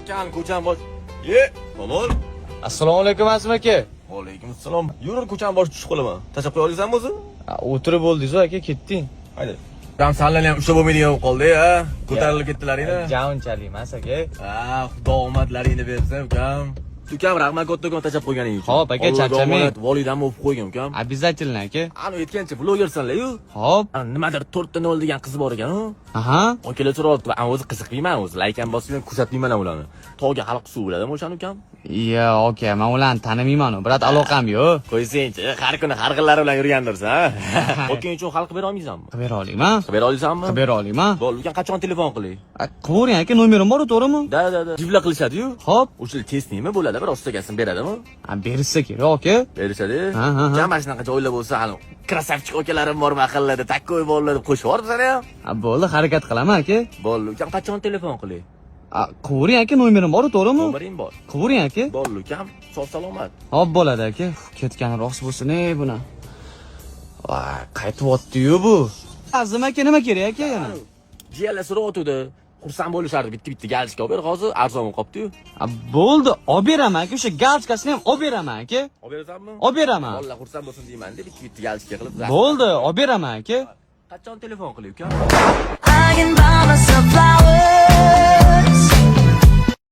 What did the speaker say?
Okan ko'chani bosh. Ye, Momon. Assalomu alaykum, Azim aka. Alaykum assalom. Yur, ko'chani boshi tushib qolaman. Tashlab qo'ya olasanmi o'zi? O'tirib bo'ldingiz aka, ketding. Hayda. Dam sanlarni ham ushlab bo'lmaydigan bo'lib qoldi, ha? Ko'tarilib ketdilaringni. Ja, unchalik emas, aka. Ha, Xudo omadlaringni bersin, ukam. Ukam, rahmat kattakon tashlab qo'yganing uchun. Xo'p, aka, Allohga charchamang. omonat, Volidamni o'pib qo'ygan, ukam. Обязательно, aka. Ani aytgancha blogersanlar-yu. Xo'p. Ana nimadir 4.0 degan qiz bor ekan, u. Aha. Akalar so'rayapti, "An o'zi qiziqmayman o'zi, layk ham bosmayman, kuzatmayman ham ularni. Tog'ga xalq suv biladimi o'shani, ukam?" Yo'q, aka, men ularni tanimayman, брат, aloqam yo'q. Qo'ysangchi, har kuni har xillari bilan yurgandirsan, ha? Okang uchun xalq qilib bera olmaysanmi? Qilib bera olaman. Qilib bera olasanmi? Qilib bera olaman. Bo'ldi, ukam, qachon telefon qilay? Qilavering, aka, nomerim bor, to'g'rimi? Да. Jivla qilishadi-yu. Xo'p. O'sha тестный mi bo'ladi, bir ostakasini beradimi? Berishsa kerak, aka. Berishadi. Ha. Jam mana shunaqa joylar bo'lsa, ani красавчик akalarim bor mahallada, такой bolalar deb qo'shib yuborib sani ham. Bo'ldi, harakat qilaman, aka. Bo'ldi, ukam, qachon telefon qilay? Qilavering, aka, nomerim bor, to'g'rimi? Nomering bor. Qilavering, aka. Bo'ldi, ukam, sog' salomat. Hop, bo'ladi, aka. Ketgani rost bo'lsin, ey buni. Voy, qaytyapti-yu bu. Azim aka, nima kerak, aka, yana? Jiyanlar so'rayotgandi. Xursand bo'lishardi, bitta-bitta галочка olib ber, hozir arzon bo'lib qolibdi-yu. Bo'ldi, olib beraman, aka, o'sha галочка sini ham olib beraman, aka. Olib berasanmi? Olib beraman. Bolalar xursand bo'lsin deyman deb bitta-bitta галочка qilib. Bo'ldi, olib beraman, aka. Qachon telefon qilay, ukam? I can buy myself flowers.